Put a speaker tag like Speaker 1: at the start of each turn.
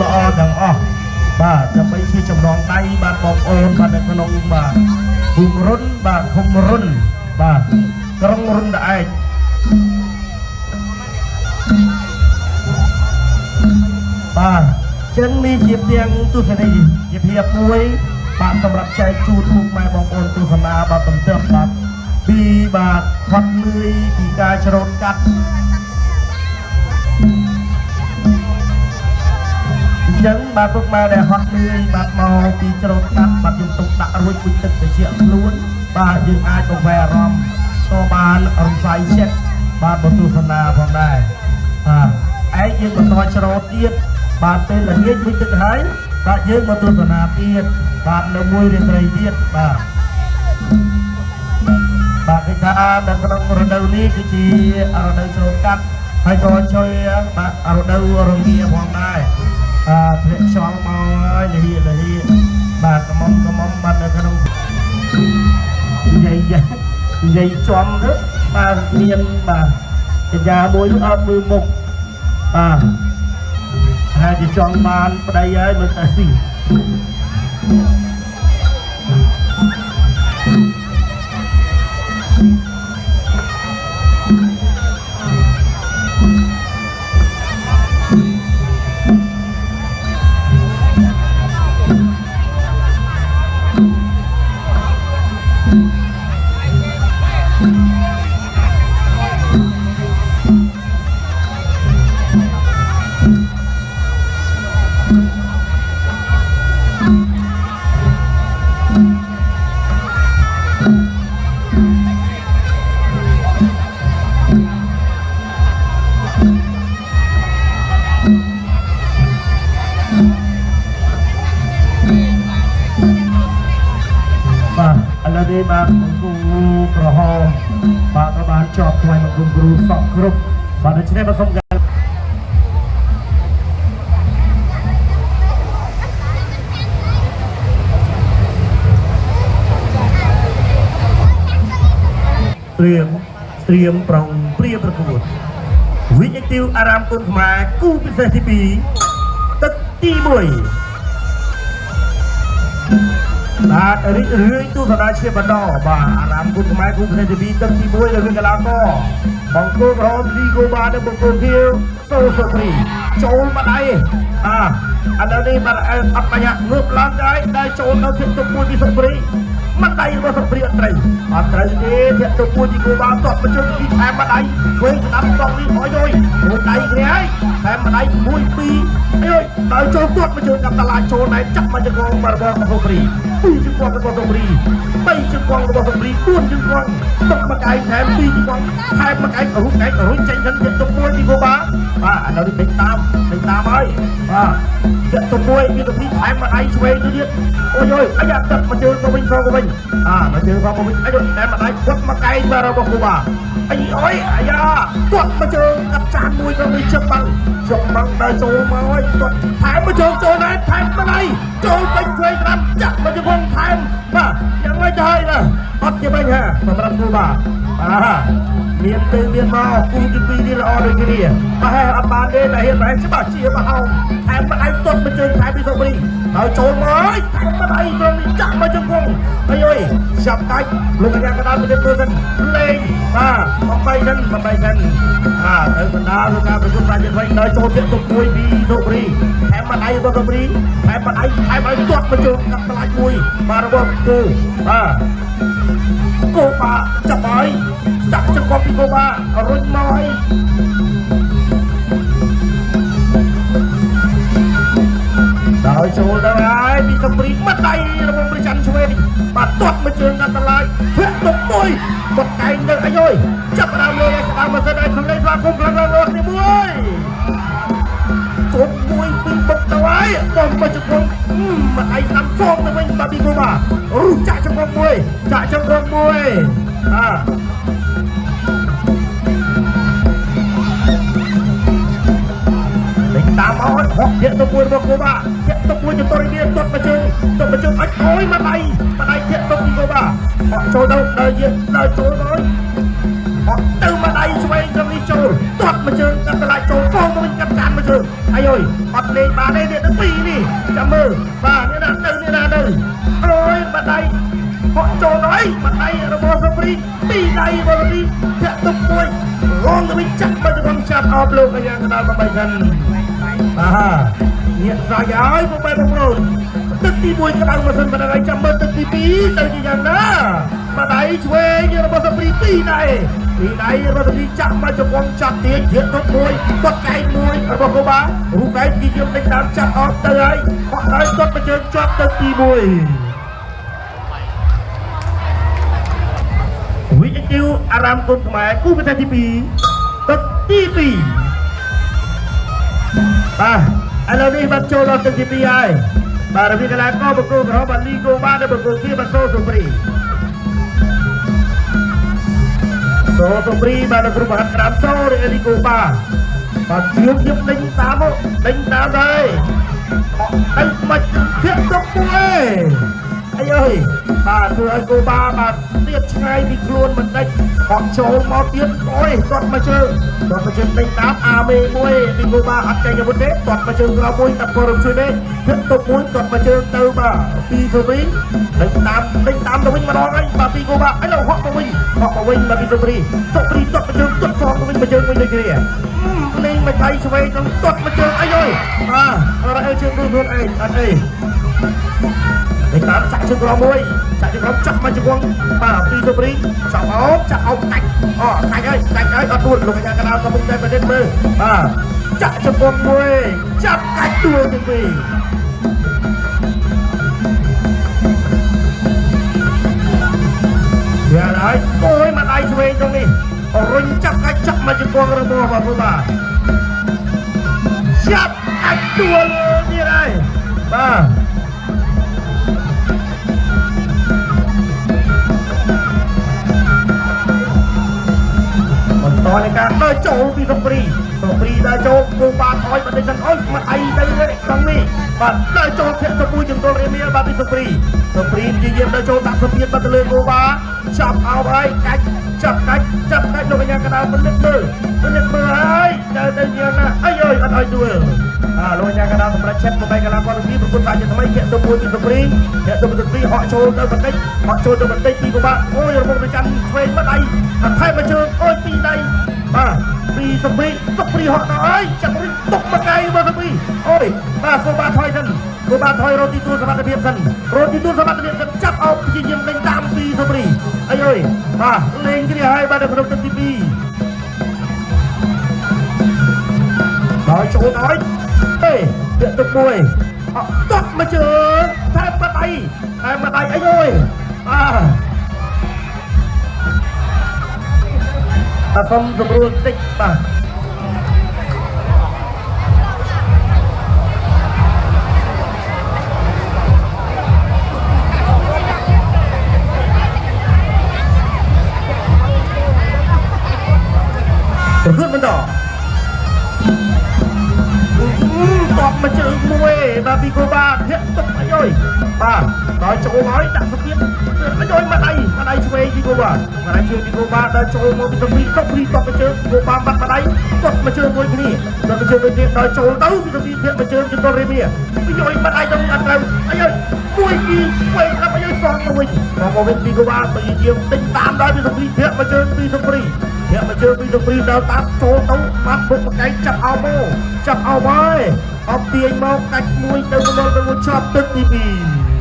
Speaker 1: ល្អទាំងអស់បាទដើម្បីជាចំណងដៃបាទបងប្អូនបាទនៅក្នុងបាទភូមិរុនបាទឃុំរុនបាទក្រុងរុនតាឯកបាទចឹងនេះជាផ្ទាំងទស្សនីយភាពមួយបាទសម្រាប់ចែកជូនពុកម៉ែបងប្អូនទស្សនាបាទបន្ទាប់បាទពីបាទហត់នឿយពីការច្រូតកាត់អញ្ចឹងបាទពុកម៉ែដែលហត់នឿយបាទមកពីច្រូតកាត់បាទយើងទុកដាក់រួចពុជទឹកត្រជាក់ខ្លួនបាទយើងអាចបង្វែរអារម្មណ៍ក៏បានរំសាយចិត្តបាទបើទស្សនាផងដែរបាទឯងយើងបន្តច្រូតទៀតបាទពេលល្ងាចពុជទឹកហើយបាទយើងមកទស្សនាទៀតបាទនៅមួយរាត្រីទៀតបាទបាទគេថានៅក្នុងរដូវនេះគឺជារដូវច្រូតកាត់ហើយក៏ជួយបាទរដូវរងាផងដែរបាទធ្លាក់ខ្យល់មកហើយលហៀលហៀបាទកំមុំកំមុំបាទនៅក្នុងនិយាយនិយាយចំទៅបាទមានបាទកញ្ញាមួយនោះអត់មើលមុខបាទហើយជាចង់បានប្តីហើយមើលទៅ បាទឥឡូវនេះបាទបង្គំក្រហមបាទក៏បានជាប់ថ្លៃបង្គំគ្រូសក់គ្រប់បាទដូច្នេះបាទសូមត្រៀមត្រៀមប្រុងព្រាប្រកួតវិជ្ជទាវអារាមគុណខ្មែរគូពិសេសទី2ទឹកទី1បាទរីករាយទស្សនាជាបន្តបាទអារាមគុណខ្មែរគូពិសេសទី2ទឹកទី1រវាងកីឡាករបង្គោលក្រហមលីកូបានិងបង្គោលខៀវសូសូព្រីចូលមកដៃអាឥឡូវនេះបាទអត់បញ្ហាងើបឡើងដែរដែលចូលនៅធាក់ទុកមួយពីសុព្រីមកដៃរបស់សុព្រីអត់ត្រូវអត់ត្រូវទេធាក់ទុកមួយពីគូបាតបបញ្ជុំពីថែមមកដៃធ្វើស្ដាប់តង់នេះអយអយមួយដៃគ្នាហើយថែមមកដៃ1 2អយដល់ចូលទាត់បញ្ជុំកាប់តឡាចូលដែរចាប់មកចង្កងរបស់សុព្រី2ជង្គង់របស់សុព្រី3ជង្គង់របស់សុព្រី4ជង្គង់ຕົកមកឯងថែម2ជង្គង់ថែមមកឯងរុកឯងរុញចេញសិនធាក់ទុកមួយពីគូបាបាទឥឡូវនេះដេញតាមដេញតាមហើយបាទធាក់ទុកមួយពីសុព្រីថែមមកដៃឆ្វេងទៅទៀតអូយអយអាយ៉ាទឹកមកជើងមកវិញសងមកវិញអាមកជើងសងមកវិញអាយថែមមកដៃគាត់មកឯងបាទរបស់គូបាអីអុយអាយ៉ាទាត់មកជើងកាត់ចានមួយក៏នេះជឹកបាំងជឹកបាំងដល់ចូលមកហើយទាត់ថែមមកជើងចូលដែរថែមមកដៃចូលពេញឆ្វេងត្រាំចាក់មកជង្គង់ថែមបាទយ៉ាងម៉េចទៅហើយណាអត់ជាបញ្ហាសម្រាប់គូបាបាទមានទៅមានមកគូទី2នេះល្អដូចគ្នាប្រហែលអត់បានទេតែហ៊ានប្រហែលច្បាស់ជាប្រហោងថែមមកដៃទាត់មកជើងថែមពីសុព្រីហើយចូលមកហើយថែមមកដៃត្រង់នេះចាក់មកជង្គង់អីអុយចាប់កាច់លោកកញ្ញាកដាលទៅមើលសិនលេងបាទបំបីសិនបំបីសិនអាទៅបណ្ដាលោកការប្រជុំរាជវិញដល់ចូលទៀតទុកមួយពីសុព្រីថែមមកដៃរបស់សុព្រីថែមមកដៃថែមឲ្យទាត់មកជើងកាត់ផ្លាច់មួយបាទរបស់គូបាទគូបាចាប់ហើយចាប់ចង្កត់ពីគូបារុញមកហើយដល់ចូលទៅហើយពីសុព្រីមកដៃរបស់ព្រះច័ន្ទឆ្វេងបាទទាត់មកជើងកាត់តម្លៃធាក់ទុកមួយគាត់កែងទៅអីអើយចាប់ដើមលេងឲ្យស្ដាប់មកសិនឲ្យសំលេងស្វាគមន៍ខ្លាំងៗរបស់គ្នាមួយជុំមួយពីរបុកទៅហើយបំមកជង្គង់មកដៃស្ដាំសងទៅវិញបាទពីគូបារុះចាក់ជង្គង់មួយចាក់ជង្គង់មួយបាទតាមមកហកធាក់ទៅមួយរបស់គូបាធាក់ទៅមួយចតុរិមានទាត់មកជើងទាត់មកជើងអច់អុយមកដៃមកដៃធាក់ទៅពីគូបាហកចូលទៅដល់យាដល់ចូលមកហ ក់ទៅមកដៃឆ្វេងត្រង់នេះចូលទាត់មួយជើងកាត់តឡាចចូលហ្វងទៅវិញកាត់ចានមួយជើងអាយអើយអត់លេងបានទេនេះទាំងពីរនេះចាំមើលបាទនេះណាទៅនេះណាទៅអើយបាត់ដៃហក់ចូលទៅអីបាត់ដៃរបស់សុព្រីពីរដៃរបស់សុព្រីធាក់ទុកមួយរងទៅវិញចាក់បើទៅក្នុងចាប់អបលោកកញ្ញាកដាលបបីសិនបាទញាក់សាយឲ្យពុកបែបងប្អូនទឹកទី1ក្តៅម៉ាស៊ីនបណ្ដឹងឲ្យចាំមើលទឹកទី2ទៅជាយ៉ាងណាបាត់ដៃឆ្វេងរបស់សុព្រីពីរដៃពីរដៃរបស់សុព្រីចាក់មកជង្គង់ចាប់ទាញធាក់ទុកមួយទាត់កែងមួយរបស់កូបារូកែងជាយាមដេញតាមចាប់អបទៅហើយហក់ហើយទាត់មកជើងជាប់ទឹកទី1វិជ្ជាអារាមគុណខ្មែរគូប្រទេសទី2ទឹកទី2បាទឥឡូវនេះបានចូលដល់ទឹកទី2ហើយបាទរវាងកីឡាករបង្គោលក្រហមបាទលីកូបាននិងបង្គោលខៀវបាទសូសុព្រីសូសុព្រីបាទលោកគ្រូមហាត់ក្រាមសូឬអេលីកូបាបាទជឿងខ្ញុំដេញតាមមកដេញតាមដែរអត់ទៅមិនធាក់ទុកមួយអីអើយបាទធ្វើឲ្យកូបាបាទទៀតឆ្ងាយពីខ្លួនមិនដេចហក់ចូលមកទៀតអូយទាត់មកជើងទាត់មកជើងដេញតាមអាមេមួយពីកូបាអត់ចេញអាវុធទេទាត់មកជើងក្រោមមួយតាប់ករំជួយទេធាក់ទុកមួយទាត់មកជើងទៅបាទពីសូព្រីដេញតាមដេញតាមទៅវិញម្ដងហើយបាទពីកូបាឥឡូវហក់មកវិញហក់មកវិញបាទពីសូព្រីតុព្រីទាត់មកជើងទាត់សងទៅវិញមកជើងវិញដូចគ្នាលេងមកដៃឆ្វេងនឹងទាត់មកជើងអីអើយបាទអរអើជើងខ្លួនឯងអត់អីដេញតាមចាក់ជើងក្រោមមួយចាក់ជើងក្រោមចាក់មកជង្គង់បាទពីសូព្រីចាប់អោបចាក់អោបកាច់អូកាច់ហើយកាច់ហើយអត់ដួលលោកកញ្ញាកណ្ដាលកំពុងតែប្រឌិតមើលបាទចាក់ជង្គង់មួយចាប់កាច់ដួលទាំងពីរយ៉ាហើយអូយមកដៃឆ្វេងត្រង់នេះរុញចាប់កាច់ចាក់មកជង្គង់របស់បាទបាទចាប់កាច់ដួលទៀតហើយបាទបន្តនៃការដើរចូលពីសុព្រីសុព្រីដើរចូលគូបាថយបន្តិចសិនអូយមកអីទៅត្រង់នេះបាទដើរចូលធាក់ទៅមួយចន្ទល់រាមាបាទពីសុព្រីសុព្រីព្យាយាមដើរចូលដាក់សម្ពាធបាទទៅលើគូបាចាប់អោបហើយកាច់ចាប់កាច់ចាប់កាច់លោកកញ្ញាកដាលពិនិត្យមើលពិនិត្យមើលហើយទៅទៅយ៉ាងណាអីអើយអត់ឲ្យដួលអាលោកកញ្ញាកដាលសម្រាប់ឆិតមកបែកកលាគាត់ពីប្រគល់សាជាថ្មីធាក់ទៅមួយពីសុព្រីធាក់ទៅពីសុព្រីហក់ចូលទៅបន្តិចហក់ចូលទៅបន្តិចពីគូបាអូយរំទៅចាំឆ្វេងមកដៃថែមមកជើងអូយពីរដៃបាទពីសុព្រីសុព្រីហក់ដល់ហើយចាប់រុញទុកមកកៃមកសុព្រីអូយបាទគូបាថយសិនគូបាថយរកទីទួលសមត្ថភាពសិនរកទីទួលសមត្ថភាពសិនចាប់អោបព្យាយាមដេញតាមពីសុព្រីអីអើយបាទលេងគ្នាហើយបាទនៅក្នុងទឹកទី2ដល់ចូលដល់ទេធាក់ទឹកមួយអត់ទាត់មកជើងថែមបាត់ដៃថែមបាត់ដៃអីអើយបាទបាទសុំសម្រួលតិចបាទប្រកួតបន្តតបមកជើងមួយបាទពីកូបាធាក់ទុកអីអើយបាទដល់ចូលហើយដាក់សម្ពាធអីអើយមកដៃមកដៃឆ្វេងពីកូបាមកដៃឆ្វេងពីកូបាដល់ចូលមកពីតុកពីតបមកជើងកូបាបាត់មកដៃទាត់មកជើងមួយគ្នាទាត់មកជើងមួយគ្នាដល់ចូលទៅពីតុកពីធាក់មកជើងជន្ទល់រេមៀពីអើយមកដៃទៅអត់ត្រូវអីអើយមួយពីឆ្វេងកាប់អីអើយសងមកវិញសងមកវិញពីកូបាព្យាយាមទិញតាមដល់ពីតុកពីធាក់មកជើងពីសុព្រីធាក់មកជើងពីសុព្រីដល់តាមចូលទៅបាត់បុកមកកែងចាប់អោមកចាប់អោហើយអបទាញមកកាច់មួយទៅមណ្ឌលទៅមួយឆប់ទឹកទី2